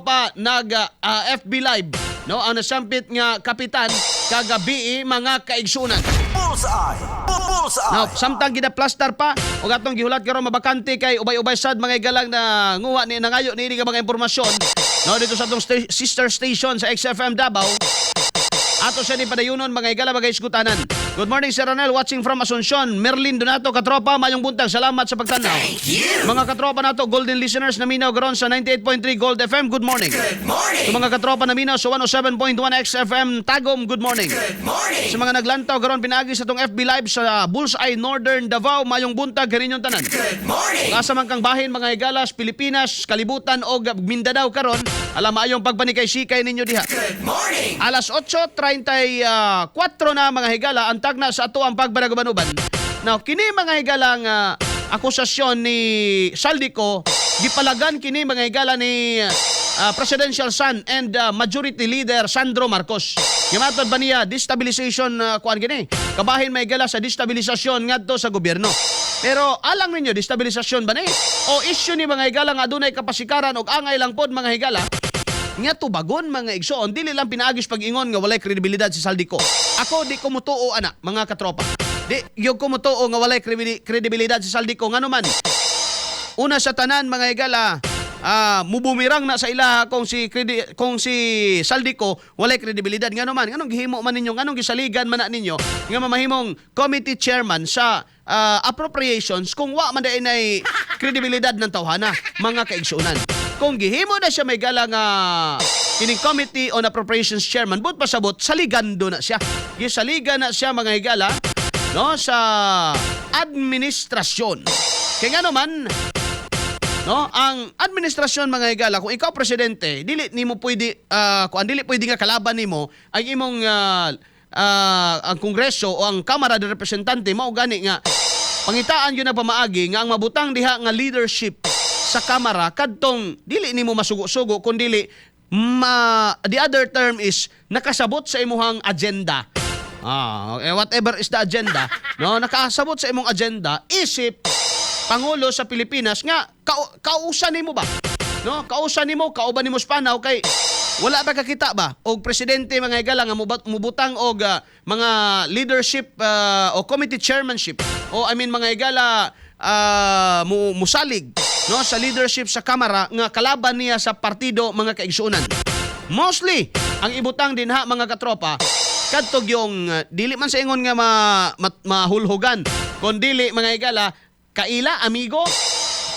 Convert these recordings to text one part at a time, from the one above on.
katropa, nag FB Live, no, ang nasampit nga kapitan kagabi, mga kaigsunan. Bullseye! Bullseye! Now, samtang gina-plaster pa ug atong gihulat karon mabakante kay ubay-ubay sad mga higalang na nguha ni nangayo niini nga mga impormasyon, no, dito sa atong sister station sa XFM Davao. Ato siya ni padayunon, mga higala, mga iskutanan. Good morning, Sir Ranel, watching from Asuncion. Merlin Donato, katropa, mayong buntag. Salamat sa pagtanaw. Mga katropa nato, golden listeners na minaw karon sa 98.3 Gold FM, good morning. Good morning! Sa mga katropa na minaw sa 107.1 XFM Tagum, good morning. Good morning! Sa mga naglantaw karon pinaagi sa tong FB Live sa Bullseye Northern Davao, mayong buntag kaninyong tanan. Good morning! Asa man kang bahin, mga higalas, Pilipinas, kalibutan o Mindanao karon, alam, maayong pagpanikay-sikay ninyo diha. Good morning! Alas 8:34 na, mga higala, ang tagna sa ato ang pagbanagubanuban. Now, kini, mga higala, nga akusasyon ni Zaldy Co, gipalagan kini, mga higala, ni presidential son and majority leader Sandro Marcos. Nga matod ba niya, destabilization kuan kini. Kabahin, may higala, sa destabilisasyon ngadto sa gobyerno. Pero alang ninyo, destabilisasyon ba ni? O issue ni, mga higala, nga adunay kapasikaran og angay lang pod, mga higala, nga tubagon, mga igsoon, dili lang pinaagis pag-ingon nga walay kredibilidad si Zaldy Co. Ako, di ko mutuo ana, mga katropa. Di gyud ko mutuo nga walay kredibilidad si Zaldy Co, ngano man, una sa tanan, mga higala, mubumirang na sa ilaha kung si Zaldy Co walay kredibilidad. Ngano man, nganong gihimo man ninyo, nganong gisaligan man na ninyo nga mamahimong committee chairman sa appropriations kung wa man diay nay kredibilidad ng tawhana, mga kaigsunan? Kung gihimo na siya may gala nga kining Committee on Appropriations chairman, but pasabot saligando na siya, gisaligan na siya, mga higala, no, sa administrasyon. Kay ngano man, no, ang administrasyon, mga higala, kung ikaw presidente, dili nimo pwede kung dili pwede nga kalaban nimo ang imong ang kongreso o ang Kamara de Representante. Mao gani nga pangitaan yun na pamaagi nga ang mabutang diha nga leadership sa Kamara kadtong dili nimo masugo-sugo kun dili ma, the other term is nakasabot sa imuhang agenda. Eh, whatever is the agenda, no, nakasabot sa imong agenda isip pangulo sa Pilipinas nga kausa nimo ba? No, kausa nimo, kauban nimo sa panaw, kay wala ba kakita ba og presidente, mga higala, nga mubutang og mga leadership o committee chairmanship o, I mean, mga higala, musalig, no, sa leadership sa Kamara nga kalaban niya sa partido, mga kaigsuonan? Mostly ang ibutang dinha, mga katropa, kadtog yung dili man sa ingon nga mahulhugan kon dili, mga higala, kaila, amigo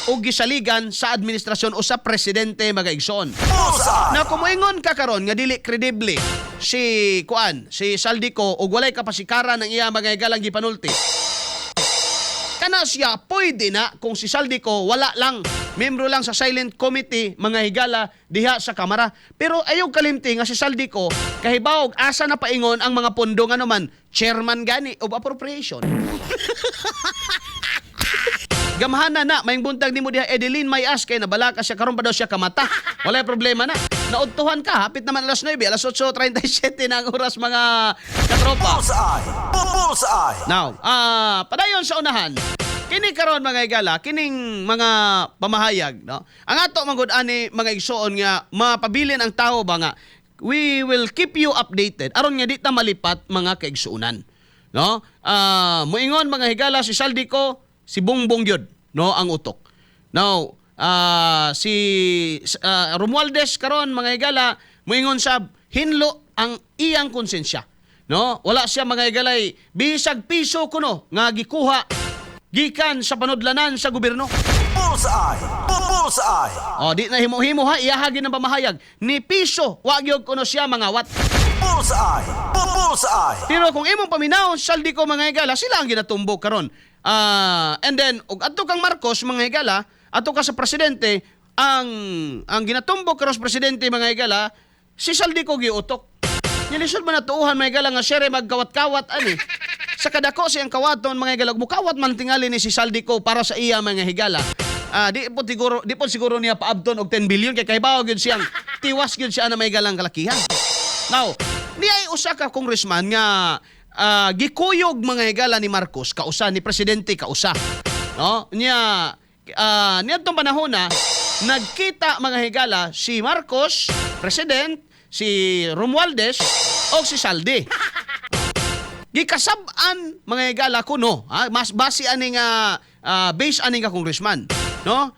o gisaligan sa administrasyon o sa presidente, mga igsoon. Bullseye! Na kumuingon ka karon nga dili kredible si kuan, si Zaldy Co, og walay kapasikaran ng iya, mga higalang gipanulti. Kana siya pwede na kung si Zaldy Co wala lang, membro lang sa silent committee, mga higala, diha sa Kamara. Pero ayaw kalimti nga si Zaldy Co kahibawog asa na paingon ang mga pondo, nga naman chairman gani of appropriation. Gamhana na, may buntag nimo diha, Edeline Mayas, kay nabalaka siya karon pa daw siya kamata. Walay problema na. Naudtuhan ka, hapit naman alas 9, alas 8:37 na ang oras, mga katropa. Bullseye! Bullseye! Now, padayon sa unahan. Kini karon, mga higala, kining mga pamahayag, no? Ang ato man gud ani, mga igsoon, nga mapabilin ang tao ba nga we will keep you updated aron nga di ta malipat, mga kaigsuonan. No? Muingon, mga higala, si Zaldy Co, si Bongbong gyud, no, ang utok. Now, si Romualdez karon, mga higala, muingon sa hinlo ang iyang konsensya. No? Wala siya, mga higalay, bisag piso kuno nga gikuha gikan sa panudlanan sa gobyerno. Bullseye! Bullseye! O di na himo-himo ha, iyahagin ang pamahayag. Ni piso wa gyud kuno siya mangawat. Bullseye! Bullseye! Pero kung imong paminawon Zaldy Co, mga higala, sila ang ginatumbok karon. And then og adto kang Marcos, mga higala, adto ka sa presidente, ang ginatumbok karon sa presidente, mga higala, si Zaldy Co giutok. Nilisod man na tuuhan, mga higala, nga siya magkawat-kawat ani. Sa kadako siyang kawaton, mga higala, mukawat man tingali ni si Zaldy Co para sa iya, mga higala. Di po siguro niya paabton og 10 billion kay kahibaw gyud siyang tiwas gyud siya na may galang kalakihan. Now, niya ay usa ka congressman nga gikuyog, mga higala, ni Marcos kausa, ni presidente kausa. No? Niya niadtong panahon na Nagkita, mga higala, si Marcos, president, si Romualdez, o si Zaldy. Gikasab-an, mga higala, kuno, ha, mas base ani nga base ani nga congressman, no?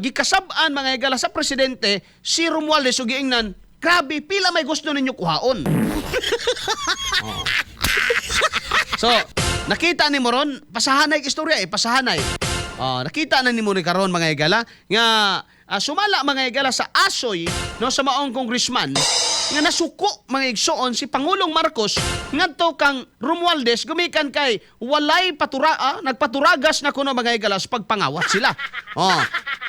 Gikasab-an, mga higala, sa presidente si Romualdez ug giingnan, "Grabe, pila may gusto ninyo kuhaon?" Oh. So, nakita ni mo ron, pasahanay istorya eh, pasahanay. Oh, nakita na nimo ni karon, mga higala, nga sumala, mga higala, sa asoy, no, sa maong congressman nga nasuko, mga igsoon, si Pangulong Marcos ngadto kang Romualdez gumikan kay walay patura nagpaturagas na kuno, mga higala, sa pagpangawat sila. Oh.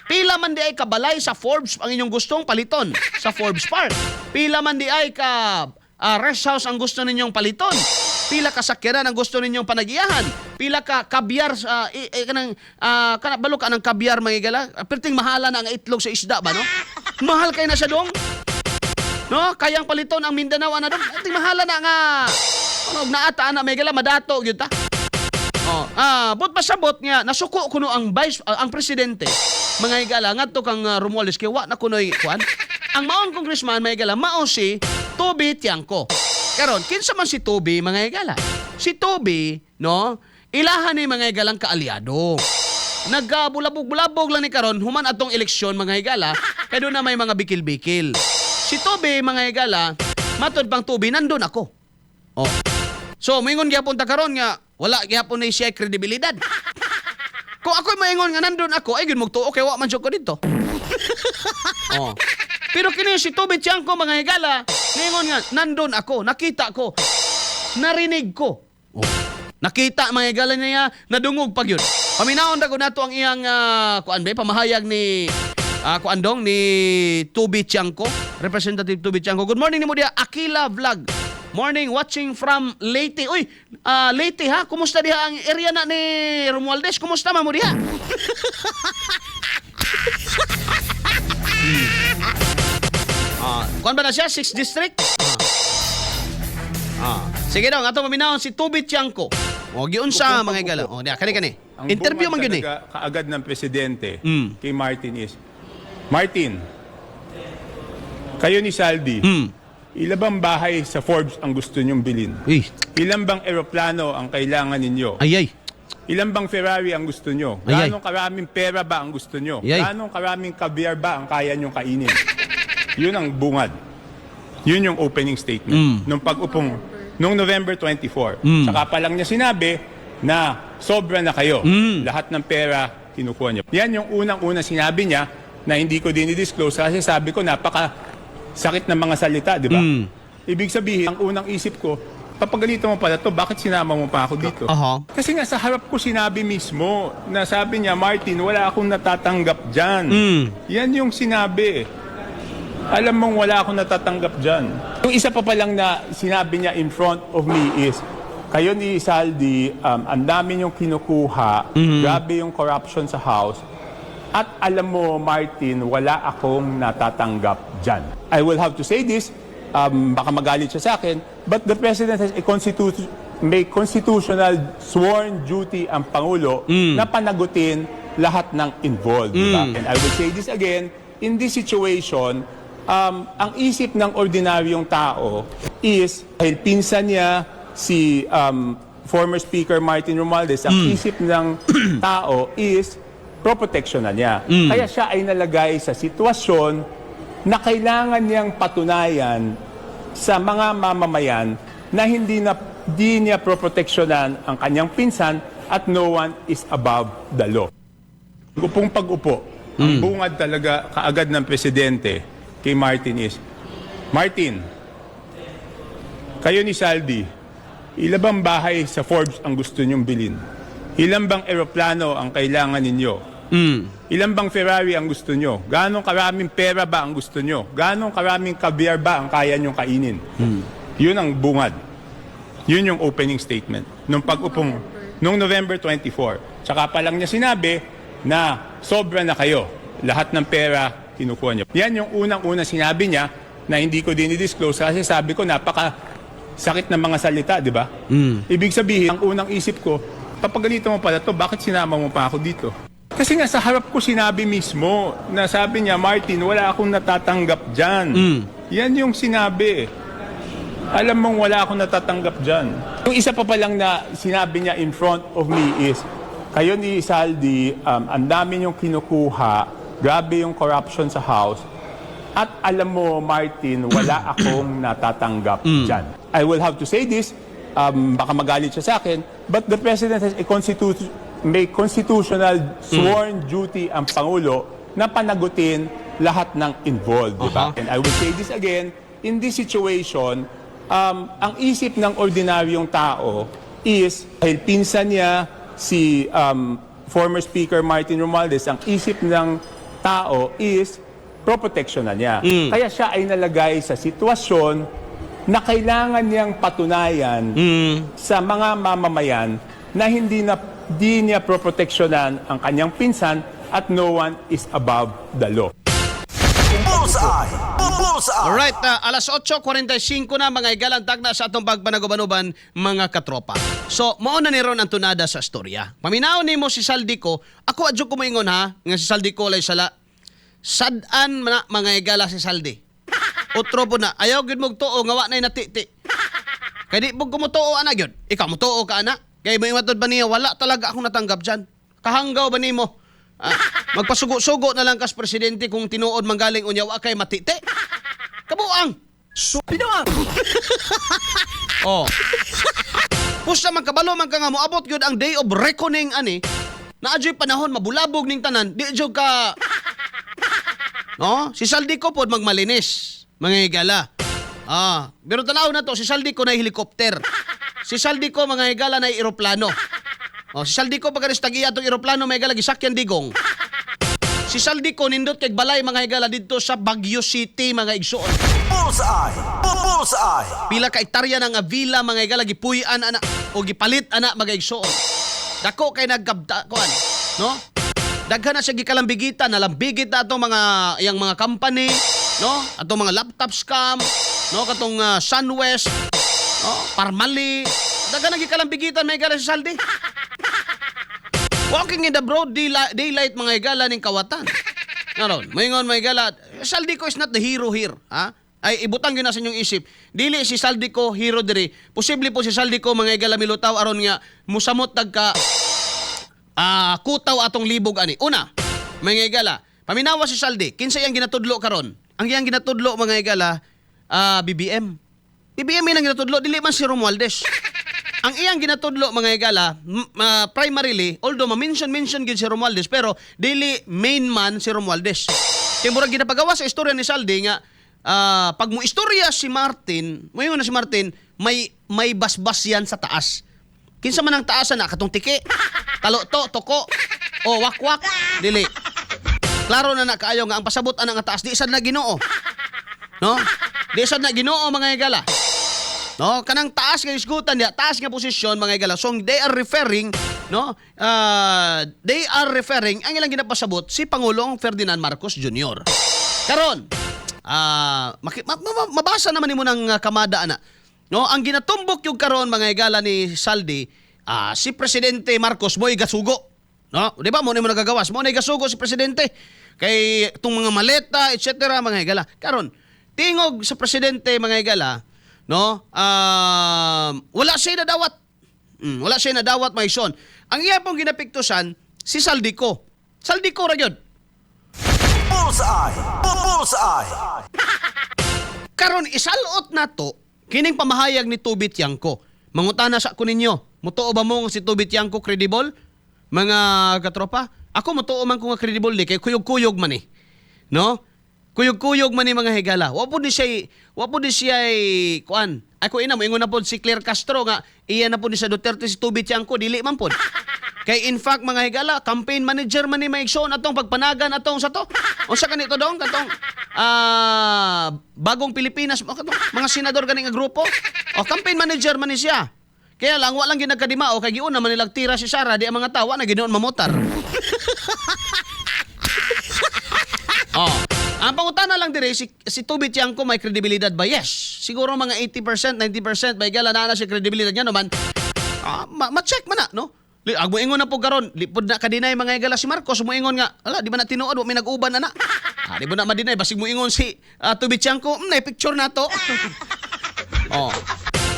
Pila man di ay kabalay sa Forbes ang inyong gustong paliton sa Forbes Park? Pila man di ay ka rest house ang gusto ninyong paliton? Pila ka sakyanan ang gusto ninyong panagiyahan? Pila ka kabyar sa kanang kana balo ka ng kabyar, mga higala? Perting mahala na ang itlog sa isda ba, no? Mahal kay na siya dong. No, kayang paliton ang Mindanao ana dong. Perting mahala na nga. Ano naata ana, mga higala, madato gyud ta. Oh, but pasabot nga nasuko kuno ang vice ang presidente, mga higala, ngadto kang Romualdez kay wa na kunoy kuan. Ang maong congressman, mga higala, mao si Toby Tiangco. Karon, kinsa man si Toby, mga higala? Si Toby, no, ilahan ni, mga higalang, kaalyado. Nagkabulabog-bulabog lang ni karon human atong eleksyon, mga higala, kay doon na may mga bikil-bikil. Si Toby, mga higala, matod pang Toby, nandun ako. Oh. So, moingon gyapon ta karon nga wala gyapon ni siya kredibilidad. Kung ako'y maingon nga nandun ako, ay gyud magtuo kay wa man jud ko dito. Oh. Pero kini si Toby Tiangco, mga higala, ningon nga nandun ako, nakita ko, narinig ko. Oh. Nakita, mga higala, niya, nadungog pag yun. Paminawon ra ko nato ang iyang kuan ba, pamahayag ni kuan dong ni Toby Tiangco, Representative Toby Tiangco. Good morning nimo diha, Akila Vlog. Morning, watching from Leyte. Uy, Leyte ha, kumusta diha ang area na ni Romualdez? Kumusta man mo diha? Kuan ba na siya? 6th District? Sige daw, ato paminawon si Toby Tiangco. O, giunsa, mga higala? O, diha, kani kani. Ang Interview man bungad gyud ni. talaga kaagad ng presidente kay Martin is, "Martin, kayo ni Zaldy, ilan bang bahay sa Forbes ang gusto niyong bilhin? Uy, Ilan bang eroplano ang kailangan ninyo? ay ay. Ilan bang Ferrari ang gusto nyo? Ay, ay. Ganong karaming pera ba ang gusto nyo? Ay, ay. Ganong karaming caviar ba ang kaya nyong kainin?" Yun ang bungad. Yun yung opening statement. Nung pag-upong, nung November 24. Saka pa lang niya sinabi na sobra na kayo. Lahat ng pera kinukuha niyo. Yan yung unang-una sinabi niya na hindi ko dinidisclose kasi sabi ko napaka sakit ng mga salita, di ba? Ibig sabihin, ang unang isip ko, papagalitan mo pala to, bakit sinama mo pa ako dito? Kasi nga sa harap ko sinabi mismo na sabi niya, "Martin, wala akong natatanggap dyan." Yan yung sinabi. "Alam mong wala akong natatanggap dyan." Yung isa pa palang na sinabi niya in front of me is, "Kayo ni Zaldy, ang dami niyong kinukuha, grabe yung corruption sa House, at alam mo, Martin, wala akong natatanggap dyan." I will have to say this, baka magalit siya sa akin, but the President has a constitution, may constitutional sworn duty ang Pangulo na panagutin lahat ng involved. Di ba? And I will say this again, in this situation, ang isip ng ordinaryong tao is, dahil pinsan niya si former Speaker Martin Romualdez, ang isip ng tao is pro-protection na niya. Kaya siya ay nalagay sa sitwasyon na kailangan niyang patunayan sa mga mamamayan na hindi na di niya proproteksyonan ang kanyang pinsan at no one is above the law. Upong pag-upo, ang bungad talaga kaagad ng presidente kay Martin is, "Martin, kayo ni Zaldy, ilan bang bahay sa Forbes ang gusto niyong bilhin? Ilan bang eroplano ang kailangan ninyo? Ilan bang Ferrari ang gusto nyo? Ganong karaming pera ba ang gusto nyo? Ganong karaming caviar ba ang kaya nyong kainin?" Yun ang bungad. Yun yung opening statement. Nung pag-upong, nung November 24. Saka pa lang niya sinabi na sobra na kayo. Lahat ng pera kinukuha niyo. Yan yung unang-una sinabi niya na hindi ko dinidisclose kasi sabi ko napaka sakit ng mga salita, di ba? Ibig sabihin, ang unang isip ko, papagalitan mo pala to, bakit sinama mo pa ako dito? Kasi nga sa harap ko sinabi mismo na sabi niya, "Martin, wala akong natatanggap dyan." Yan yung sinabi. "Alam mong wala akong natatanggap dyan." Yung isa pa palang na sinabi niya in front of me is, "Kayo ni Zaldy, ang dami niyong kinukuha, grabe yung corruption sa House, at alam mo, Martin, wala akong natatanggap dyan." I will have to say this, baka magalit siya sa akin, but the President has a may constitutional sworn duty ang Pangulo na panagutin lahat ng involved, di ba? And I will say this again, in this situation, ang isip ng ordinaryong tao is, dahil pinsan niya si former Speaker Martin Romualdez, ang isip ng tao is pro-protection na niya. Kaya siya ay nalagay sa sitwasyon na kailangan niyang patunayan sa mga mamamayan na hindi na di niya proproteksyonan ang kanyang pinsan at no one is above the law. Bullseye! Bullseye! Alright, alas 8:45 na, mga higala, ang tagna sa atong pagpanagubanuban, mga katropa. So, mao na ni ron ang tunada sa storya. Paminaw nimo si Zaldy Co, ako adyo ko moingon ha, nga si Zaldy Co lay sala. Sad-an na, mga higala, si Zaldy. Otro po na, ayaw gyud mo tuo nga wa nay natiti. Kay di mo kumutuo ana gyud. Ikaw mutuo ka ana? Kay may matod ba niya, "Wala talaga akong natanggap diyan"? Kahanggaw ba nimo? Ah, magpasugo-sugo na lang kas presidente kung tinuod manggaling unya wa kay matiti. Kabuang. Oh. Pusta man kabalo man ka nga moabot gyud ang day of reckoning ani. Naa jud panahon mabulabog ning tanan, di jud ka. No? Si Zaldy Co pod magmalinis, mga higala. Ah, pero tanaw na to, si Zaldy Co na helicopter. Si Zaldy Co, mga higala, na eroplano. Oh, si Zaldy Co pagka tagiya atong eroplano, mga higala, gisakyan digong. Si Zaldy Co nindot kay balay, mga higala, didto sa Baguio City, mga igsuon. Bullseye! Bullseye! Pila ka ektarya na nga villa, mga higala, gipuy-an ana o gipalit ana, mga igsuon. Dako kay nagkabta kuan, no? Daghan na siya gikalambigitan, nalambigit na atong mga iyang mga company, no? Atong mga laptop scam, no? Katong SunWest, no? Pharmally. Daghan na gikalambigitan, mga higala, si Zaldy. Walking in the broad daylight, mga higala, ning kawatan. Ngaron, moingon, mga higala, Zaldy Co is not the hero here, ha? Ay ibutang yun na sa inyong isip. Dili si Zaldy Co hero diri. Posible po si Zaldy Co, mga higala, milutaw aron nga musamot tagka kutaw atong libog ani. Una, mga higala, paminawa si Zaldy, kinsa iyang ginatudlo karon? Ang iyang ginatudlo, mga higala, BBM. BBM ang ginatudlo, dili man si Romualdez. Ang iyang ginatudlo, mga higala, primarily, although ma-mention-mention gid si Romualdez, pero dili main man si Romualdez. Kaya murag ginapagawa sa istorya ni Zaldy nga pag mo istorya si Martin, moingon na si Martin, may basbas yan sa taas. Kinsa man ang taasan na katong tiki? Talo to, toko, o wakwak, dili. Klaro na na kaayo nga ang pasabot ana nga taas di sad na Ginoo. No? Di sad na Ginoo, mga higala. No, kanang taas nga isgutan diya, taas nga posisyon, mga higala. So they are referring, no? They are referring, ang ilang ginapasabot si Pangulong Ferdinand Marcos Jr. Karon, mabasa naman nimo ng kamada ana. No, ang ginatumbok yung karon, mga higala, ni Zaldy, si Presidente Marcos mo'y gasugo. No? Di ba mo ni mo nagagawas? Mo na gasugo si presidente kay itong mga maleta, etc., mga higala. Karon, tingog sa presidente, mga higala, no? Wala siya nadawat. Wala siya nadawat, mga igsoon. Ang iya pong ginapiktusan si Zaldy Co. Zaldy Co ra gyud. Bullseye! Bullseye! Karon isalot na to kining pamahayag ni Toby Tiangco. Mangutana sa ko ninyo, mutuo ba mo nga si Toby Tiangco credible? Mga katropa, ako mutuo man ko nga credible ni kay kuyog-kuyog man eh. No? Kuyog-kuyog man ni, mga higala. Wa po ni siya kuan. Ako ina mo ingon na pod si Claire Castro nga iya na po ni sa Duterte si Toby Tiangco, dili man pod. Kay in fact, mga higala, campaign manager man ni Maigsoon atong pagpanagan atong sa to. Unsa kanito dong katong Bagong Pilipinas o katong mga senador gani nga grupo. O campaign manager man ni siya. Kaya lang wa lang ginagkadimao kay giuna man nilag tira si Sara di ang mga tawa na ginoon mamotar. Oh. Ang pangutana lang dire, si Toby Tiangco may kredibilidad ba? Yes. Siguro mga 80%, 90% may gala na na si kredibilidad niya naman. Ma-check man na, no? Ag moingon na po karon, lipod na kadinay mga higala si Marcos, moingon nga, ala, di ba na tinuod, wa may nag-uban na na. Ah, di ba na madinay, basig moingon si Toby Tiangco, na picture na to. Oh.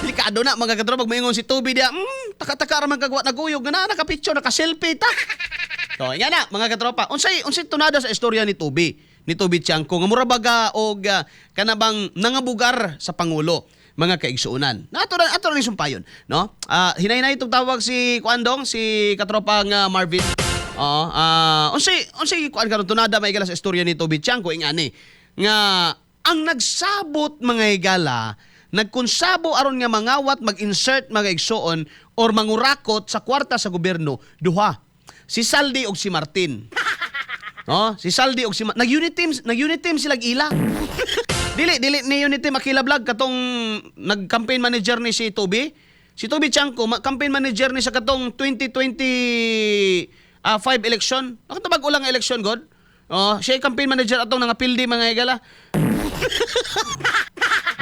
Delikado na mga katropa, pag moingon si Toby diya, taka-taka ra man kagwa naguyog nga na naka-picture, naka-selfie ta. So, nga na mga katropa, unsay unsay tunada sa istorya ni Toby? Ni Toby Tiangco nga mura baga og kanabang nangabugar sa pangulo mga kaigsuonan. Na ato ra ato ra ni sumpayon, no? Ah, hinay-hinay itong tawag si Kuandong, si katropang Marvin. Oo, unsay unsay kuan karon tunada may sa istorya ni Toby Tiangco ingani nga ang nagsabot mga higala nagkonsabo aron nga mangawat mag-insert mga igsoon or mangurakot sa kwarta sa gobyerno duha, si Saldi og si Martin. No, si Saldi og si nag-unit team, nag-unit team sila ila. Dili dili ni unit team Akila Vlog katong nag-campaign manager ni si Toby. Si Toby Tiangco, campaign manager ni sa katong 2025 election. Nakatabag ulang election god. Oh, siya yung campaign manager atong nangapildi mga higala.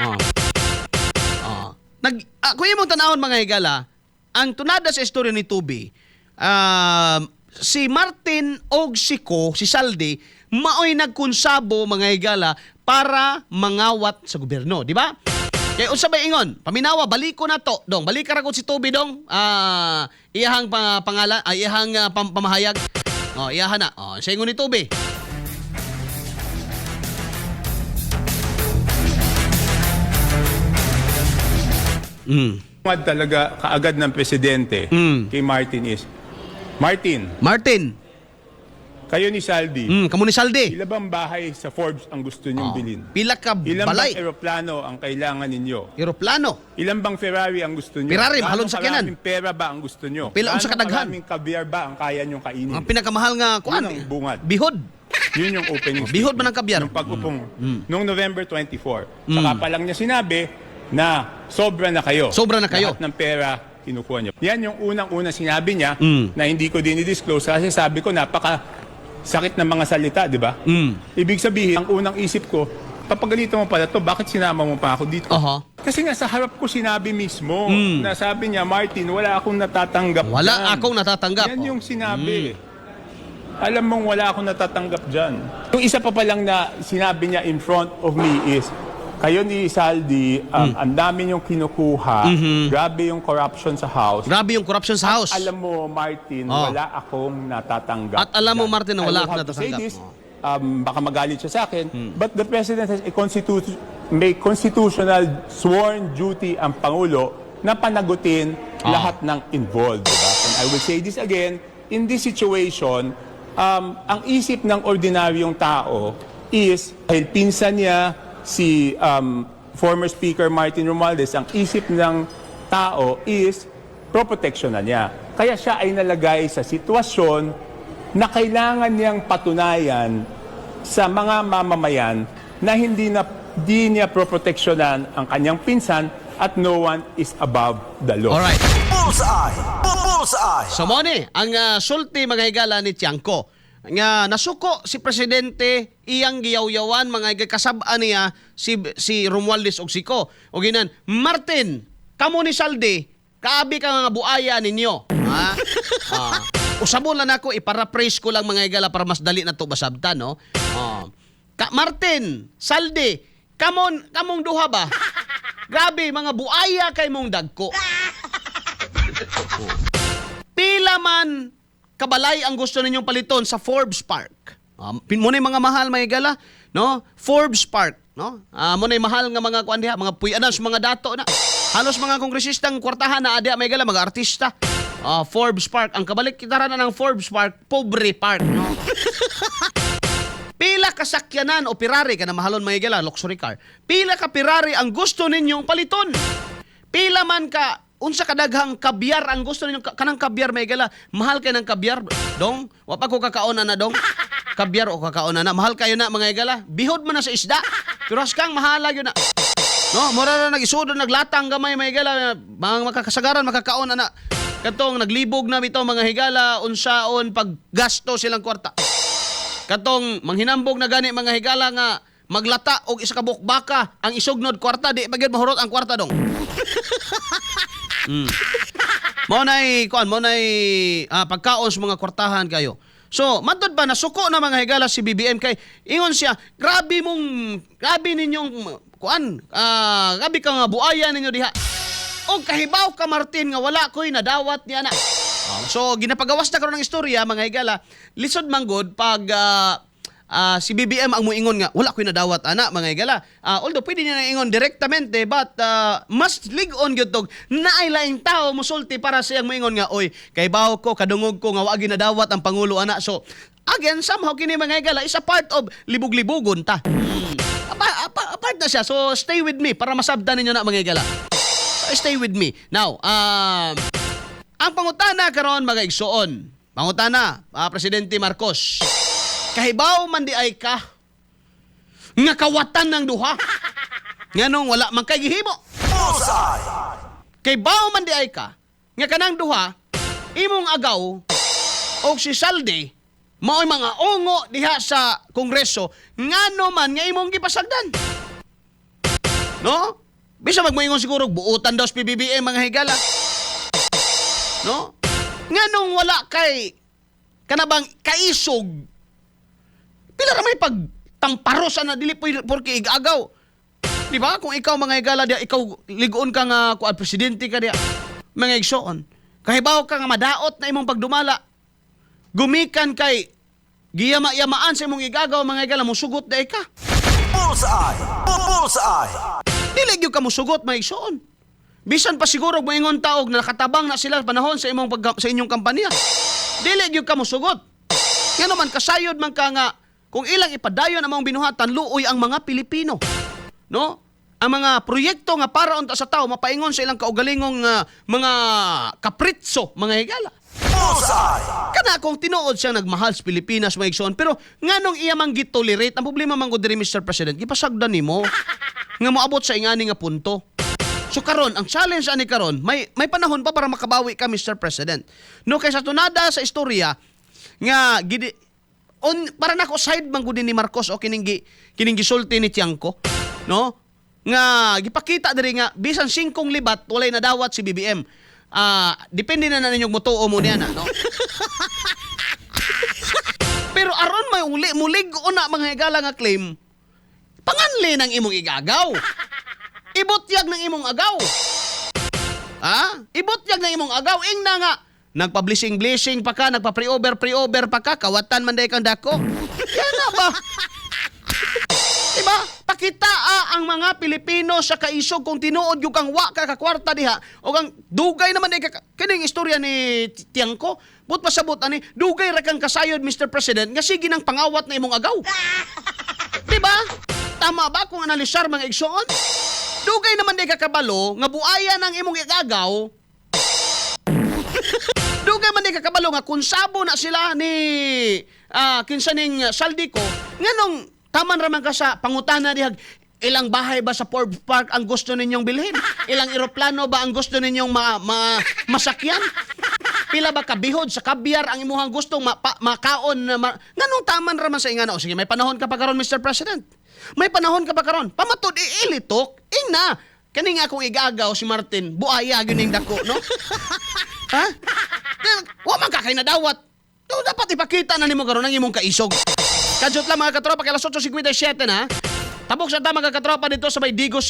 Oh. Oh. Nag kung imong tanawon mga higala, ang tunada sa istorya ni Toby, si Martin og si Ko, si Saldi, maoy nagkonsabo mga higala para mangawat sa gobyerno, di ba? Kay unsa bay ingon? Paminawa, baliko na to, dong. Balika ra gud si Toby dong. Ah, iyahang pangalan, ay iyahang pamahayag. Oh, iyahan na. Oh, sa ingon ni Toby. Bungad talaga kaagad ng presidente kay Martin is, "Martin, Martin, kayo ni Saldi, kamo ni Saldi. ilan bang bahay sa Forbes ang gusto niyong bilhin? Pila ka Ilan balay? bang eroplano ang kailangan ninyo? Eroplano. Ilan bang Ferrari ang gusto niyo? Ferrari, Gaano mahalon sa kanan. karaming pera ba ang gusto niyo? Pila unsa Gaano kadaghan? karaming caviar ba ang kaya niyong kainin?" Ang pinakamahal nga kuan. Yun ang bungad. Bihod. Yun yung opening Oh, bihod man ang kabyar. Nung pag-upong, nung November 24. Saka pa lang niya sinabi na sobra na kayo. Sobra na kayo. Lahat ng pera kinukuha niyo. Yan yung unang-una sinabi niya na hindi ko dinidisclose kasi sabi ko napaka sakit ng mga salita, di ba? Ibig sabihin, ang unang isip ko, papagalitan mo pala to, bakit sinama mo pa ako dito? Kasi nga sa harap ko sinabi mismo, na sabi niya, "Martin, wala akong natatanggap Wala dyan." akong natatanggap. Yan yung sinabi. Alam mong wala akong natatanggap dyan. Yung isa pa palang na sinabi niya in front of me is, "Kayo ni Saldi, ang dami niyong kinukuha, grabe yung corruption sa House." Grabe yung corruption sa House. "Alam mo, Martin, wala akong natatanggap At alam mo, dyan." Martin, na I wala will akong have to say natatanggap. this, baka magalit siya sa akin, but the President has a may constitutional sworn duty ang Pangulo na panagutin lahat ng involved. Diba? And I will say this again, in this situation, ang isip ng ordinaryong tao is, dahil pinsan niya si former Speaker Martin Romualdez, ang isip ng tao is pro-protection na niya. Kaya siya ay nalagay sa sitwasyon na kailangan niyang patunayan sa mga mamamayan na hindi na di niya proproteksyonan ang kanyang pinsan at no one is above the law. Alright. Bullseye! Bullseye! So mo ni ang sulti mga higala ni Tiangco nga nasuko si presidente, iyang giyawyawan mga higala, kasab-an niya si si Romualdez og siko. Og ginan, "Martin, kamo ni Saldi, kaabi ka nga buaya ninyo." Ha? Ah. Usabon lang nako, iparaphrase ko lang mga higala para mas dali na to masabtan, no? Oh. Ka Martin, Saldi, kamon kamong duha ba? Grabe mga buaya kay mong dagko. Pila man kabalay ang gusto ninyong paliton sa Forbes Park? Mo na yung mga mahal mga higala, no? Forbes Park, no? Ah, mo na yung mahal nga mga kuan diha, mga puy-anas, mga dato na. Halos mga kongresistang kwartahan na diha mga higala, mga artista. Ah, Forbes Park, ang kabalik kitara na ng Forbes Park, Pobre Park, no? Pila ka sakyanan o Ferrari kana mahalon mga higala, luxury car. Pila ka Ferrari ang gusto ninyong paliton? Pila man ka unsa kadaghang kabyar ang gusto ninyong kanang kabyar may gala, mahal kay ng kabyar dong, wa pa ko kakaon na dong kabyar o kakaon na, mahal kayo na mga higala, bihod man na sa isda pero kang mahala gyud na, no? Mura na nagisudon naglatang gamay mga higala, mga makakasagaran makakaon na na katong naglibog na bitaw mga higala unsaon paggasto silang kwarta, katong manghinambog na gani mga higala nga maglata og isa ka buok baka ang isugnod kwarta, di pa gyud mahurot ang kwarta dong. Mao nay kuan, mao nay pagkaon sa mga kwartahan kayo. So, matod ba nasuko na, mga higala, si BBM kay ingon siya, grabe mong grabe ninyong kuan, grabe ka nga buaya ninyo diha. O kahibaw ka, Martin, nga wala ko'y nadawat niya na. So ginapagawas na karon ang istorya, mga higala. Lisod manggod pag si BBM ang muingon nga wala ko'y nadawat ana, mga higala. Although pwede niya na ingon direktamente, but mas lig-on gyud tog naay laing tao musulti para siyang muingon nga, "Oy, kay bawo ko, kadungog ko nga wa ginadawat ang pangulo ana." So again, somehow kini, mga higala, is a part of libog-libugon ta. Apart na siya. So stay with me para masabtan ninyo na, mga higala. So, stay with me. Now, ang pangutana karon, mga igsoon. Pangutana, Presidente Marcos. Kahibaw man di ay ka nga kawatan ng duha. Nganong wala man kay gihimo? Bullseye! Kay baw man di ay ka nga kanang duha, imong agaw og si Zaldy, mao'y mga ungo diha sa Kongreso, ngano man nga imong gipasagdan? No? Bisa magmoingon siguro buutan daw sa PBBM, mga higala. No? Nganong wala kay kanabang kaisog? Pila ra may pagtamparos ana, dili porke igagaw. Di ba? Kung ikaw, mga higala, diya, ikaw ligoon ka nga kuan, presidente ka diya, mga igsoon. Kahibaw ka nga madaot na imong pagdumala. Gumikan kay giyama-yamaan sa imong igagaw, mga higala, musugot diay ka. Bullseye! Bullseye! Dili gyud ka musugot, mga igsoon. Bisan pa siguro moingon taog na nakatabang na sila panahon sa imong pag, sa inyong kampanya. Dili gyud ka musugot. Ngano man kasayod man ka nga kung ilang ipadayon ang mga binuhatan, luoy ang mga Pilipino. No? Ang mga proyekto nga para unta sa tao mapaingon sa ilang kaugalingong mga kapritso, mga higala. Bullseye! Kana kung tinuod siya nagmahal sa Pilipinas, mga igsoon, pero nganong iya man gitolerate? Ang problema man gud diri, Mr. President, gipasagdan nimo nga moabot sa ingani nga punto. So karon, ang challenge ani karon, may panahon pa para makabawi ka, Mr. President. No, kay sa tunada sa istorya nga gidi on para nako, side man gud ni Marcos o kining gisulti ni Tiangco, no? Nga gipakita diri nga bisan singkong libat walay nadawat si BBM. Depende na na ninyong mutuo mo niya na, no? Pero aron may uli mulig na, mga higala, nga claim, panganli ng imong igagaw. Ibutyag ng imong agaw. Ha? Ibutyag ng imong agaw. Ingna nga nagpa-blessing blessing pa ka, nagpa pre-over pre-over pa ka, kawatan man day kang dako. Yan na ba? Diba? Pakita ang mga Pilipino sa kaisog kung tinuod yung kang wa ka kakwarta diha o kang dugay naman di ka kining istorya ni Tiangco. But pasabot ani, dugay ra kang kasayod, Mr. President, nga sige nang pangawat na imong agaw. Diba? Tama ba kung analisar, mga igsoon? Dugay naman di ka kabalo nga buaya ng imong igagaw. Dugay man di ka kabalo nga konsabo na sila ni kinsa ning Zaldy Co. Nganong taman ra man ka sa pangutana dihag, ilang bahay ba sa Forbes Park ang gusto ninyong bilhin? Ilang eroplano ba ang gusto ninyong masakyan? Pila ba kabihod sa kabyar ang imuhang gustong makaon na nganong taman ra man sa ingana? O sige, may panahon ka pa karon, Mr. President. May panahon ka pa karon. Pamatud iilitok, ingna. Kani nga akong igagaw si Martin, buaya gyud ning dako, no? Ha? Wa man ka kay nadawat. So, dapat ipakita na nimo karon ang imong kaisog. Kadyot lang, mga katropa, kay alas 8:57 na. Tabok sa ta, mga katropa, dito sa may Digos.